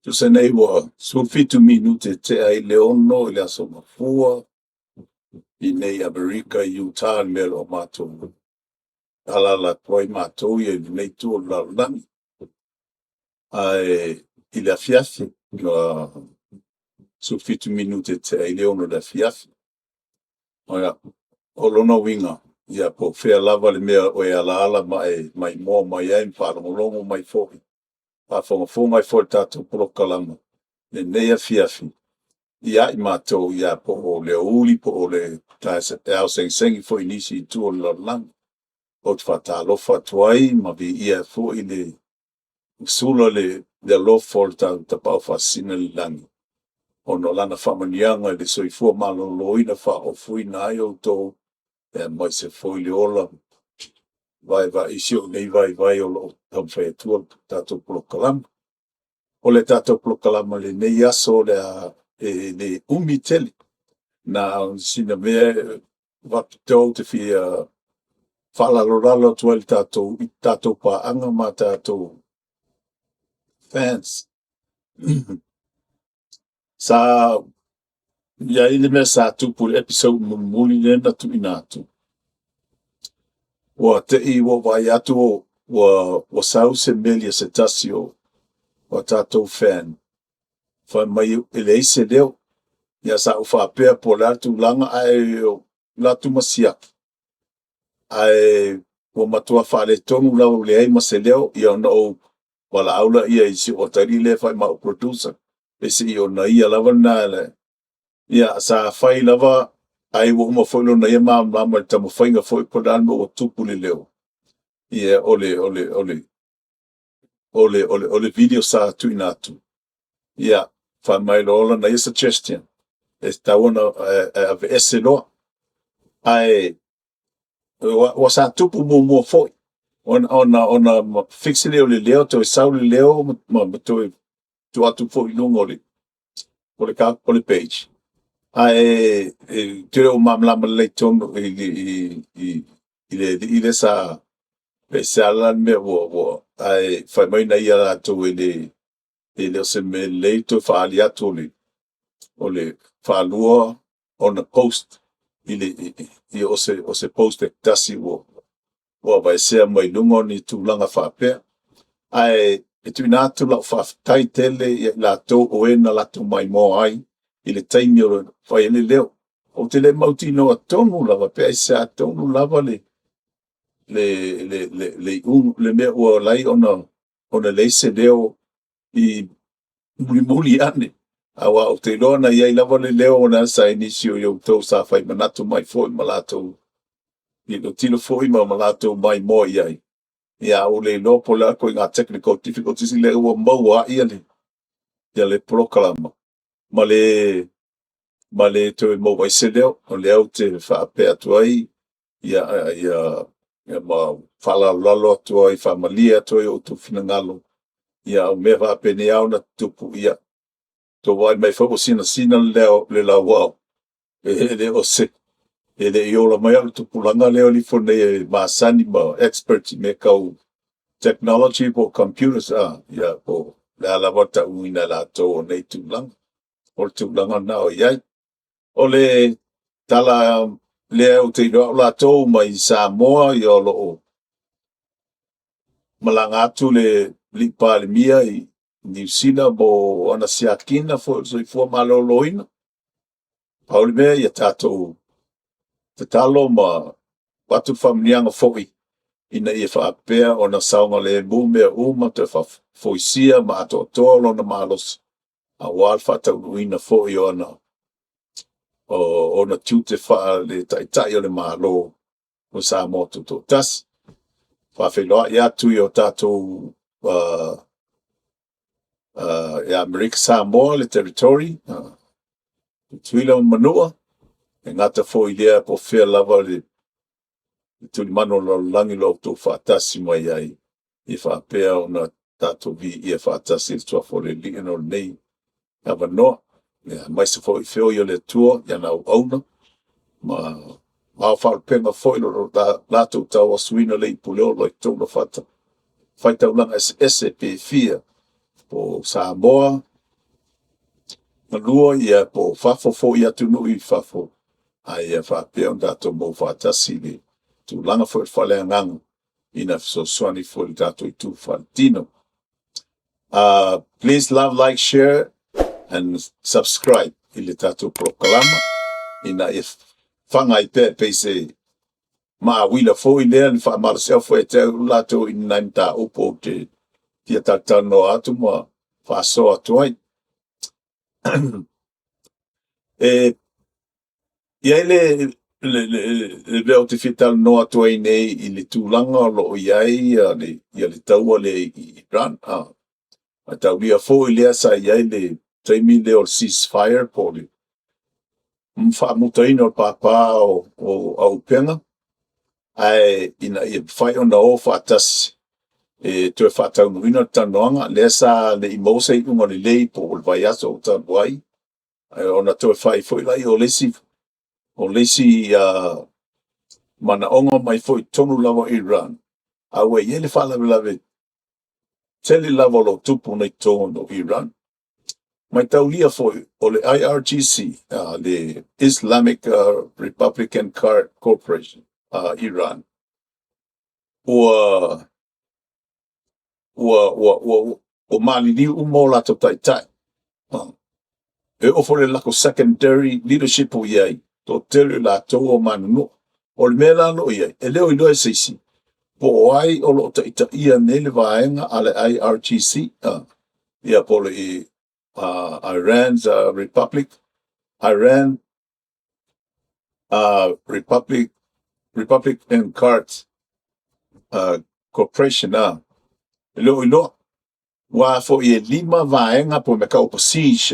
Tusa nei ua 17 minute tea ai le 6 i le Aso Gafua i nei Amerika i Utah, le mea o lo o matou alaala atu ai matou ia i lenei itu o le lalolagi. Ae i le afiafi, ua 17 minute tea ai le 6 i le afiafi. Ia, o lona uiga, ia po o fea lava le mea o e alaala ma e maimoa mai ai ma faalogologo mai foi, faafogafoga ai foi i le tatou polokalama i lenei afiafi, ia i matou, ia po o le aoauli po o le ao segisegi foi i nisi itu o le lalolagi. Ou te faatalofa atu ai ma viia ai foi le sula le alofa o le tatou Tapaau Faasisina i le lagi, ona o lana faamanuiaga i le soifua maloloina faaofoina ai outou, aemaise foi le ola vaevaeisi o nei vaivai o lo o taumafai atua le tatou polokalama. O le tatou polokalama i lenei aso o le a e le umi tele, na o sina mea faapitoa ou te fia faalalolalo atu ai i le tatou paaga ma tatou fans. Sa i ai le mea sa tupu i le episode mulimuli lea na tuuina atu. Ua te i ua ou vaai atu ua sau se meli a se tasi o a tatou fan, fai mai e leai se leo. Ia sa ou faapea po o le a le tulaga, ae ou alu atu ma siaki, ae ua matua faaletonu lava ua leai ma se leo. Ia ona ou valaau lea i si ou atalii lea e fai ma au producer, pe se i ona ia lava lena. Ia, sa fai lava, ai ua uma foi lona ia malamalama i le taumafaiga foi po o le a le mea ua tupu i le leo, ia o le video sa tuuina atu. Ia, fai mai loa lana ia suggestion, e tatau ona aveese loa. Ae ua sa tupu muamua foi, ona fix lea o le leo, toe sau le leo ma toe tuu atu foi i luga o le page. Ae ou te le o malamalama lelei tonu i le alii lea sa pe aisea la le mea ua ae fai mai na ia latou e le o se mea lelei le toe faaali atu o le faalua ona post o se post e tasi ua aveesea mai luga o ni tulaga faapea. Ae e tuuina atu lau faafetai tele ia i latou o e na latou maimoa ai i le taimi o fai ai le leo. Ou te le mautinoa tonu lava pe aisea tonu lava le iuga, le mea ua ala ai ona leai se leo i mulimuli ane, aua ou te iloa na i ai lava le leo ona sa i ai nisi o outou sa fai manatu mai foi ma latou tilotilo foi ma latou maimoa i ai. Ia ae ua le iloa po o le a le ituaiga technical difficulties lea ua maua ai le polokalama ma le toe maua ai se leo. O lea ou te faapea atu ai, ia ma faalalolalo atu ai, faamalie atu ai outou finagalo, ia o mea faapenei e ao ona tutupu, ia tou vaai mai foi ua sinasina le lauao, e le i ola mai a o le tupulaga lea o le ifo nei e masani ma experts i mea tau technology po o computers, ia po o le a lava le tauina e latou o nei tulaga. O le tulaga lena o i ai. O le tala lea ou te iloa au latou mai Samoa, ia o lo o malaga atu le alii Palemia i Niu Sila mo ana siakiina foi o le soifua maloloina. Pau le mea ia tatou tatalo ma avatu le faamanuiaga foi ina ia faapea ona saogalemu mea uma, toe faafoisia ma atoatoa lona malosi aua le faataunuuina foi o ona tiute faale-Taitai o le Malo o Samoa Tutoatasi. Faafeiloai atu i o tatou ia Amerika Samoa, le territory, Tutuila ma Manua, e gata foi i lea po o fea lava le tulimanu o le lalolagi o lo o outou faatasi mai ai, ia faapea ona Tatou viia faatasi i le Suafa o le Alii ona o lenei avanoa. Ia, aemaise foi feoi o le Atua i ana auauna ma aofaalupega foi o lo o latou tauasuina le ipu le ola i totonu o fata faitaulaga eseese pe fia, po o Samoa galua, ia po o fafo foi i atunuu i fafo, a ia faapea ona tatou maua faatasi i le tulaga foi o le faaleagaga ina fesoasoani foi i le tatou itu faaletino. Please love, like, share and subscribe i le tatou polokalama ina ia faga ai pea e pei se maauila foi lea le faamalosiau foi ia te au latou i nai mataupu ou te fia talatalanoa atu ma faasoa atu ai. E i ai le mea ou te fia talanoa atu ai nei i le tulaga o lo o i ai le taua lea i Iran. Mataulia foi lea sa i ai le taimi lea o le ceasefire po o le faamutaina o le pāpā o auupega, ae ina ia mafai ona o faatasi e toe faataunuuina le talanoaga. Lea sa le i maua se iuga lelei po o le vaiaso talu ai, ae ona toe fai foi lea o le isi manaoga mai foi i totonu lava o Iran, a ua i ai le faalavelave tele lava o lo o tupu nei i totonu o Iran. Maitaulia foi o le IRGC, le Islamic Republican Guard Corporation a Iran, ua maliliu uma o latou taitai. E oo foi i le latou secondary leadership o i ai, toatele o i latou ua manunua. O le mea la o lo o i ai, e le o iloa e se isi po o ai o lo o taitaia nei le vaega a le IRGC, ia po o le Iran's Republic, Iran Republic, Republican Guards Corporation, e le o iloa. Aua foi e 5 vaega po o mea e tau o Basij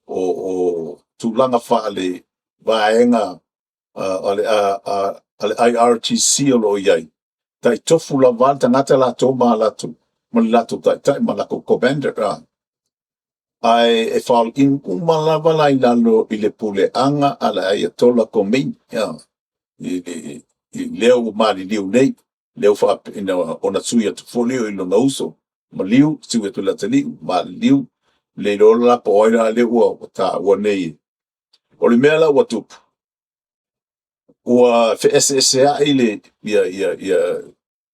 o tulaga faale vaega a le IRGC o lo o i ai, tai tofu lava le tagata latou ma latou ma le latou taitai ma latou commander. Ae e fall in uma lava la i lalo i le puleaga a le Ayatollah Khomeini, i lea ua maliliu nei, lea ua faapena ona sui atu foi lea i lona uso, maliu, sui atu i le atalii, maliliu, le iloa la po o ai la lea ua taua nei. O le mea la ua tupu, ua feeseeseai le ia ia ia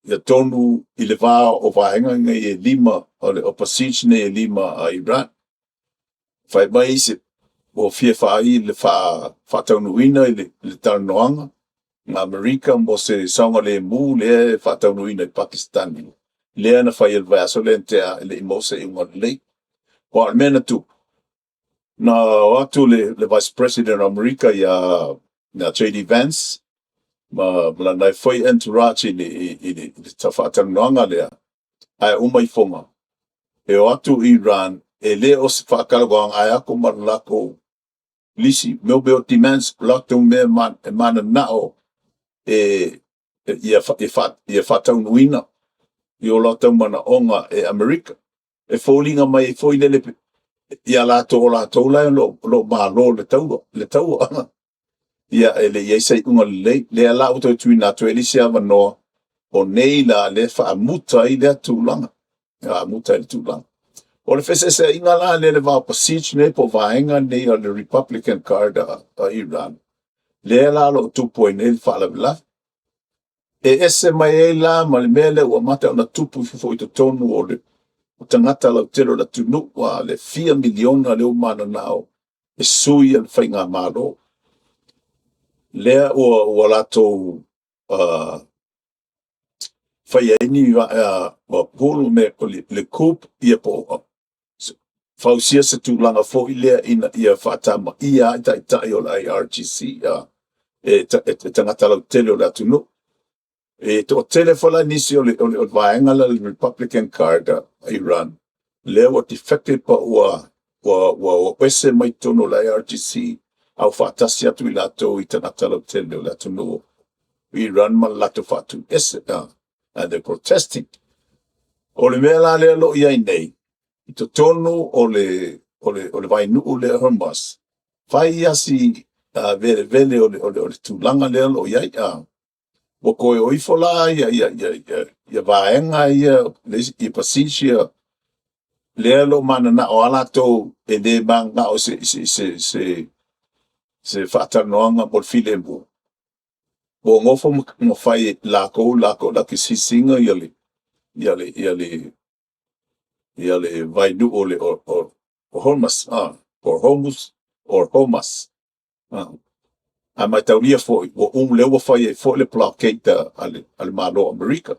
ia tonu i le va o vaega nei e 5 o le Basij nei e 5 a Iran. Fai mai isi ua fia faaii le faataunuuina i le talanoaga ma Amerika mo se saogalemu lea e faataunuuina i Pakistani, lea na fai e le vaiaso lea na tea e le i maua se iuga lelei. Aua o le mea na tupu, na o atu le Vice President o Amerika ia JD Vance ma lana foi entourage i le faatalanoaga lea, ae uma ifoga, e o atu Iran, e le o se faatalanoaga, ae atu ma le latou lisi, mea o demands, o latou mea e mananao e ia faataunuuina i o latou manaoga e Amerika. E foliga mai foi lele ia latou o latou la e o lo o malo le taua. Ia, e le i i ai se iuga lelei. Lea la ua toe tuuina atu ai le isi avanoa, o nei la lea e faamuta ai lea tulaga. E faamuta ai le tulaga. O le feeseeseaiga la lea i le va o Basij nei po o vaega nei o le Republican Guard a Iran, lea la o lo o tupu ai nei le faalavelave. E ese mai ai la ma le mea lea ua amata ona tupu ifo foi i totonu o le tagata lautele o le atunuu, a le fia miliona lea ua mananao e sui le faigamalo. Lea ua latou faia ai ni pulu me le coup, ia po o fausia se tulaga foi lea ina ia faatamaia ai taitai o le IRGC e tagata lautele o le atunuu. E toatele foi la nisi o le vaega lea o le Republican Guard a Iran, lea ua defected po ua ese mai totonu o le IRGC, a ua faatasi atu i latou i tagata lautele o le atunuu o Iran ma le latou faatu ese. And they're protesting. O le mea la lea o lo o i ai nei, i totonu o le vainuu lea o Hormuz, fai lava si velevele o le tulaga lea o lo o i ai. Ua toe o ifo la vaega ia, ia pasese ia, lea o lo o mananao lava latou e le mananao i se faatalanoaga mo le filemu, ua nonofo ma fai e latou latou seize ina le vainuu o Hormuz, po o Hormuz. A mataulia foi, o lea ua fai ai foi le blockade a le Malo o Amerika.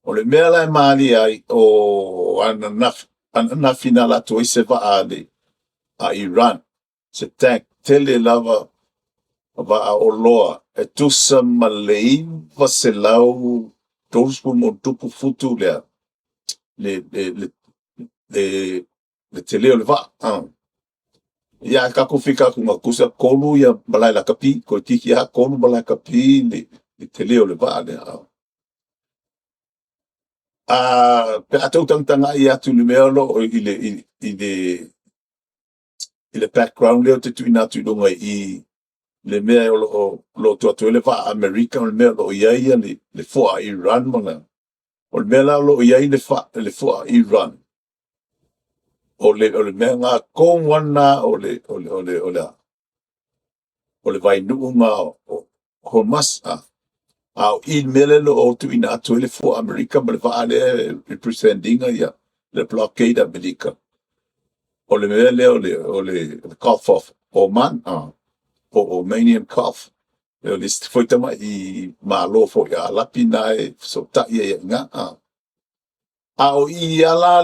O le mea la e malie ai, o ananafi na alu atu ai se vaa a Iran, se tank tele lava vaa oloa e tusa ma le 930+ futu le tele o le vaa. Ia ae tatou fika atu tusa e 3 malae lakapi, toeitiiti lava 3 malae lakapi le tele o le vaa lea. Pe a outou tagatagai atu i le mea o lo o i le background lea ou te tuuina atu i luga i i, le mea o lo o tuu atu ai le vaa a Amerika ma le mea o lo o i ai le fua a Iran ma le... O le mea la o lo o i ai le fua a Iran, o le mea lena tonu lava lena o le vainuu lena o Hormuz. A o i i le mea lea o lo o tuuina atu ai le fua a Amerika ma le vaa lea e represent ina le blockade a Amerika, o le mea lea o le Gulf of Oman, po o Omanian Gulf. O le isi foi tamai Malo foi Arapi lena e fesootai ai i ina. A o i lava la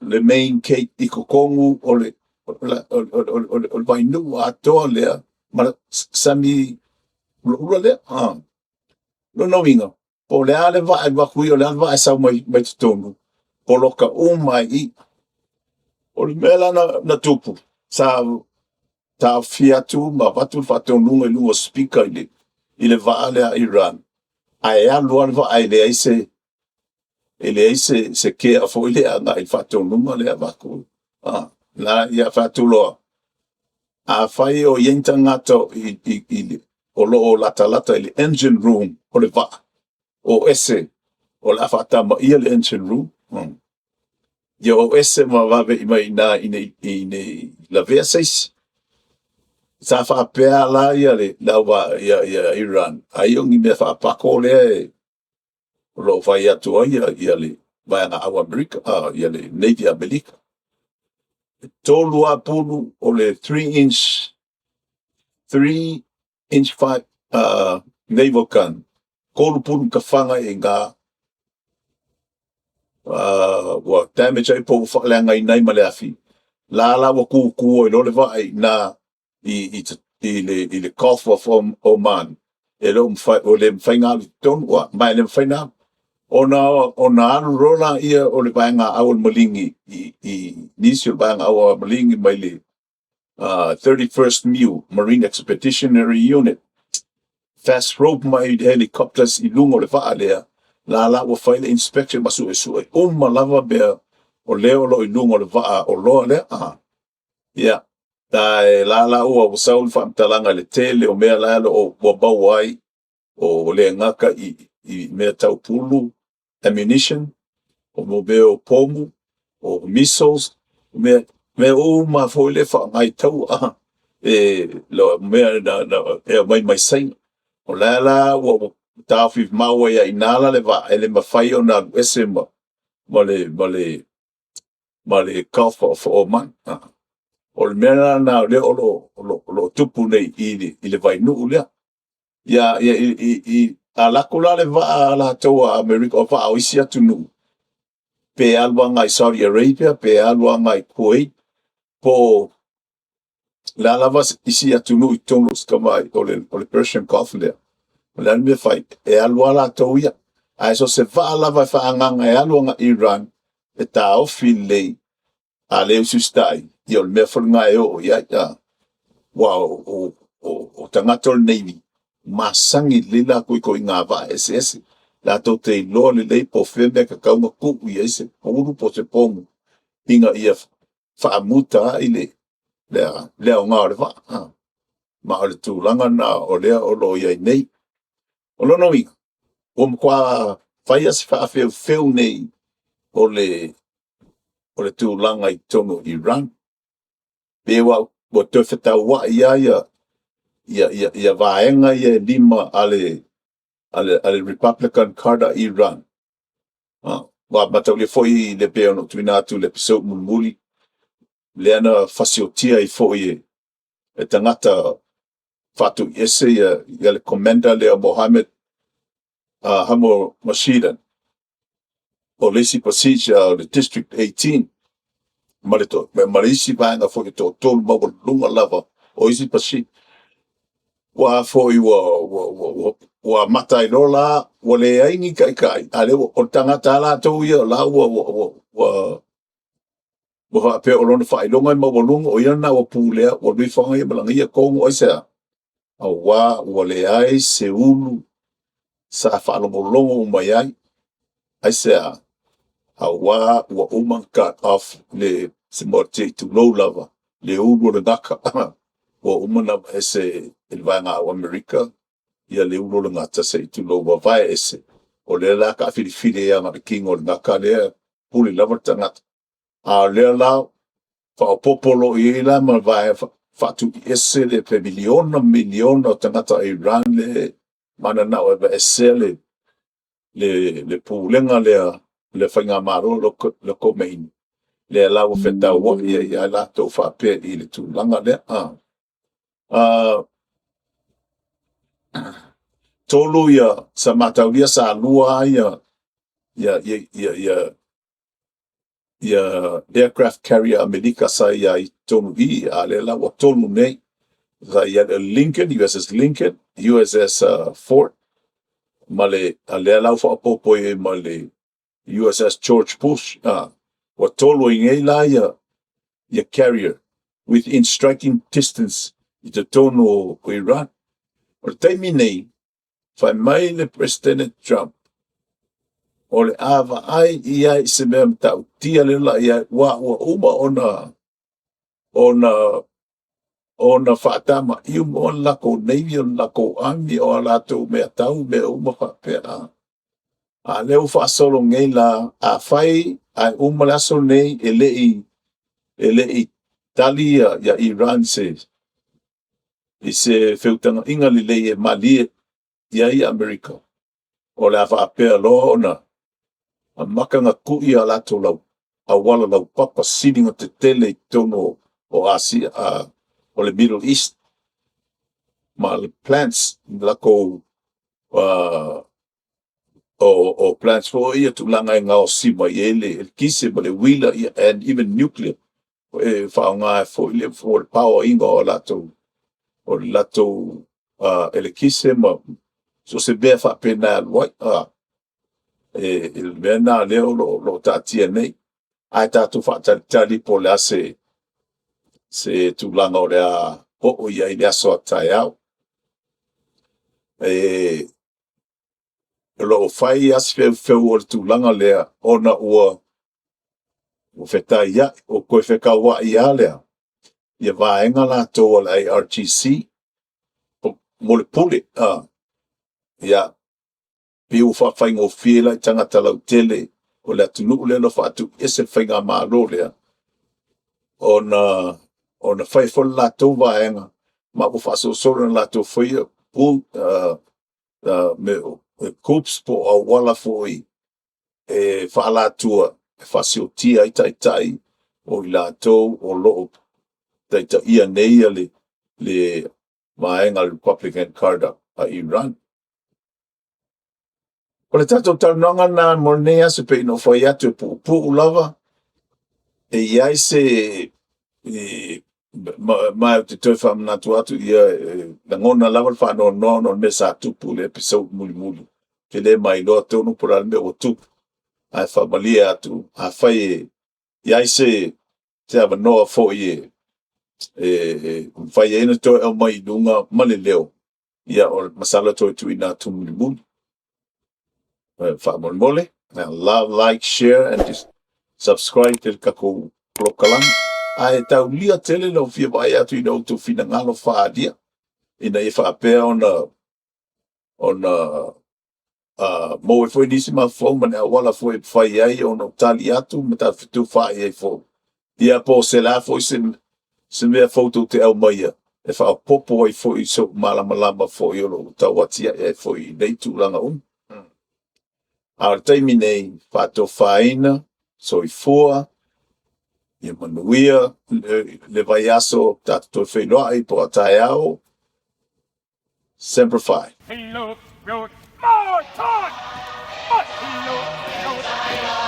le main gate i totonu o le vainuu atoa lea ma le sami ulaula lea. O lona uiga, po o le a le vaa e alu atu ia, o le a le vaa e sau mai totonu, poloka uma lava i i. O le mea la na tupu, sa taofia atu ma avatu le faatonuga i luga o speaker i le vaa lea a Iran, ae alu lava le vaa e leai se kea foi lea agai i le faatonuga lea e avatu. Ia fai atu loa, afai o i ai ni tagata o lo o latalata i le engine room o le vaa, o ese, o le a faatamaia le engine room. Ia o ese ma vave mai i ina ina ne i lavea se isi. Sa faapea la ia Iran, ai o ni mea faapako lea o lo o fai atu ai le vaega au a Amerika, le Navy a Amerika. E 3 lava pulu o le 3-inch 5 naval gun, 3 pulu na tafaga ai i ina, ua damage ai po ua faaleagaina ai ma le afi. La la ua tutu ai loa le vaa i ina i le Gulf of Oman, e le mafai ona alu i totonu, ma e le mafai ona alu. Ona alu loa lea o le vaega au a le Maligi i nisi o le vaega au a le Maligi mai le 31st MEU, Marine Expeditionary Unit, fast rope mai helicopters i luga o le vaa lea, la la ua fai le inspection ma suesue uma lava mea o lea o lo o i luga o le vaa oloa lea. Ia, la la ua sau le faamatalaga i le tele o mea la ua maua ai, o le gata i mea tau pulu, ammunition, o mea o pomu, o missiles, mea uma foi lea e faaaoga i taua, mea e aumai mai Saina. O la la ua taofi mau ai lava i ina le vaa, e le mafai ona alu ese ma le Gulf of Oman. O le mea la lena o lea o lo o tupu nei i le vainuu lea. Ia, a alu atu la le vaa a latou a Amerika, o vaa o isi atunuu, pe alu agai i Saudi Arabia, pe alu agai i Kuwait, po o le a lava isi atunuu i totonu o le Persian Gulf lea. O le a le mea e fai? E alu lava latou ia. Ae so o se vaa lava e faaagaaga e alu agai i Iran, e taofi lelei, a le usiusitai, ia o le mea foi lena e oo i ai. Aua o tagata o le Navy, masani lelei latou i ituaiga vaa eseese. Latou te iloa lelei po o fea le mea e tatau ona tuu i ai se ulu po o se pomu ina ia faamuta ai le aoga o le vaa. Ma o le tulaga lena o lea o lo o i ai nei. O lona uiga, ua matua fai lava si faafeufeu nei o le tulaga i totonu o Iran. Pe ua toe fetauai lava vaega ia e 5 a le Republican Guard a Iran, aua mataulia foi pei ona ou tuuina atu i le episode mulimuli, lea na fasiotia ai foi e tagata faatuiese le commander lea o Mohammed Rashida, o le isi o le District 18, ma le isi vaega foi e toatolu maualuluga lava o isi ua foi ua amata ai loa la, ua leai ni taitai, a o lea o le tagata lava latou ia o la ua faapea o lona faailoga e maualuga, o ia lena ua pulea, ua alu ifo lava ia ma lana ia tonu. Aisea? Auā ua leai se ulu sa faalogologo uma i ai. Aisea? Auā ua uma ona cut off le se i tulou lava, le ulu o le gata. Ua uma ona aveese e le vaega o Amerika le ulu o le gata, se i tulou, ua vae ese. O lea la e taafilifili ai lava na o le tino o le gata lea e pule lava le tagata. A o lea la faaopoopo loa i ai la ma le vaega faatuiese pe miliona ma miliona o tagata Iran lea e mananao e aveesea le pulega lea, le faigamalo lea o le Khomeini, lea la ua fetauai ai lava latou faapea i le tulaga lea. Tolu sa mataulia sa lua lava aircraft carrier a Amerika sa i ai i totonu i i, a o lea la ua tolu nei. Sa i ai le Lincoln, USS Lincoln, USS Ford, ma le, a o lea la ua faaopoopo i ai ma le USS George Bush. Ua tolu ai nei la ia carrier within striking distance i totonu o Iran. O le taimi nei, fai mai le Peresetene Trump, o le a vaai i ai i se mea matautia lea o le a i ai, aua ua uma ona faatamai uma le latou Navy, o le latou Army, o a latou meatau, mea uma faapea. A o lea ua faasolo nei la, afai ae uma le aso lenei e le i tali Iran i se feutagaiga lelei e malie i ai Amerika, o le a faapea loa ona amata ona tui a latou auala laupapa sili ona tetele i totonu o Asia, o le Middle East, ma le plants, latou o plants foi ia tulaga e gaosi mai ai le eletise ma le uila, and even nuclear, e faaaoga ai foi le power ina o le latou eletise ma so o se mea faapena e alu ai. O le mea lena o lea o lo o taatia nei, ae tatou faatalitali po o le a se tulaga o le a oo i ai le aso a taeao. O lo o fai lava si feufeu o le tulaga lea, ona ua fetaiai, ua toe fetauai lava lea vaega latou a le IRGC mo le pule. Ia, pei ua faafaigofie la i tagata lautele o le atunuu lea o lo o faatuiese i le faigamalo lea, ona fai foi le latou vaega, ma ua faasolosolo ina latou faia groups po o auala foi e faaalatua e faasiotia ai taitai o i latou o lo o taitaia nei le vaega a le Republican Guard a Iran. O le tatou talanoaga lena mo lenei aso, pei ona ou fai atu e puupuu lava, e i ai se... ma ou te toe faamanatu atu, ia, e lagona lava le faanoanoa ona o le mea sa tupu i le episode mulimuli. Ou te le mailoa tonu po o le a le mea ua tupu, ae faamalie atu, afai e i ai se avanoa foi e mafai ai ona toe aumai i luga ma le leo, ia masalo e toe tuuina atu mulimuli. Faamolemole, love, like, share and just subscribe i le tatou polokalame. Ae taulia tele lou fia vaai atu i lo outou finagalo faaalia ina ia faapea ona maua ai foi nisi mafaufauga ma ni auala foi e fai ai ona tali atu ma taufetufaai ai foi. Ia po o se a foi se mea fou tou te aumaia e faaopoopo ai foi i sou malamalama foi o lo o tauatiae ai foi i nei tulaga uma. A o le taimi nei, faatofaina, soifua, ia manuia le vaiaso, tatou toe feiloai po o taeao. Semper Fi. He looked, wrote, more time! But he looked, wrote,